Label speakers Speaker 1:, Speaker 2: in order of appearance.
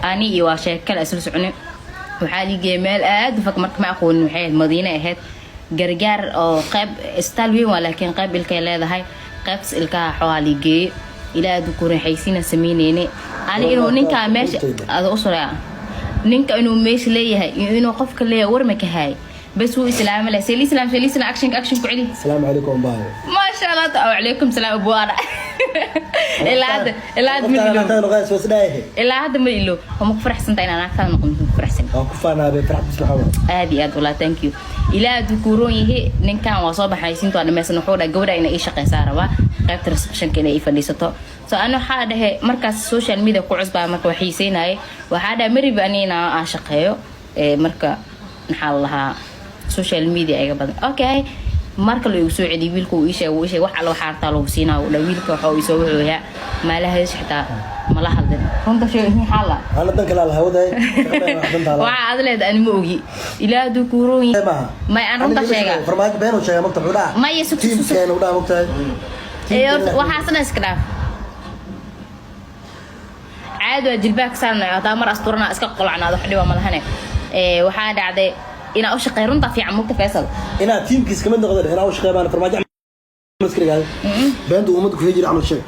Speaker 1: Ani iyo waa sheeko kale isla soconay. Waxaa liigeeyay meel aad u fog. Marka ma aqoonin, waxay ahayd Madiine, ahayd Gargaar oo qayb isbitaal weyn waa, laakiin qayb ilkay leedahay. Qaybtas ilkaha xoogaa liigeeyey. Ilaa aad ku raaxaysiina sameyneyne. Ani inuu ninkaa meesha ada u suraa, ninka inuu meesha leeyahay iyo inuu qofka leeyahay war ma ka haay. Bas wuu islaama leh seel islaam, seel islaam, action, action ku celi.
Speaker 2: Asalaamu calaykum, baayo.
Speaker 1: Maasha Allah, wacalaykum salaam, abuana. Ilaa hadda ma ilo. Ilaa hadda ma ilo. Ma ku faraxsantahay inaan naagtaada noqon? Ku faraxsan.
Speaker 2: Waan ku faanaabay, farxad bis maxaa waay.
Speaker 1: Aad iyo aad walaa, thank you. Ilaa aad ku roon yahay. Ninkan waa soo baxay, siinta waa dhameysan. Wuxuu dhahay, gabadha inay ii shaqeysaa rabaa, qaybta receptionka inay ii fadhiisato. So ani waxaa dhahay, markaas social media ku cusbaa, marka wax xiiseynayay, waxaa dhahay mariba anina aan shaqeeyo. Marka maxaa la lahaa, social media iga badan. Okay, marka la igu soo celiyay, wiilka uu ii sheegay, uu ii sheegay wax alla waxaa artaa lagu siinaa, uu dhahay. Wiilka waxa uu isoo wuxuu maalahays xitaa mala hadlin. Runta sheeg, maxaa la
Speaker 2: Ana dan kale lahaa wadaay.
Speaker 1: Waxaa aad leedahay ani ma ogi. Ilaa hadduu kuu roon yahay.
Speaker 2: Maaha.
Speaker 1: May, aan runta sheegaa.
Speaker 2: Farmaajo been uu sheegaa, mogta, wuxuu dhaha.
Speaker 1: Maya, sug, sug, sug.
Speaker 2: Tiimkeena uu dhaha, mogtahay.
Speaker 1: Ee, horta waxaasna iska dhaaf. Caadi waa, jilbaha ka saarnay, hadaa mar asturana iska qolacnaado, wax dhiba ma lahane. Ee, waxaa dhacday inaa u shaqeey. Runta fiican, mugta, Faisal.
Speaker 2: Inaad tiimkiis kamid noqdo, inaa u shaqeey baan farmaajo iska dhigaay. Beenta ummadda ku jira camal sheeg.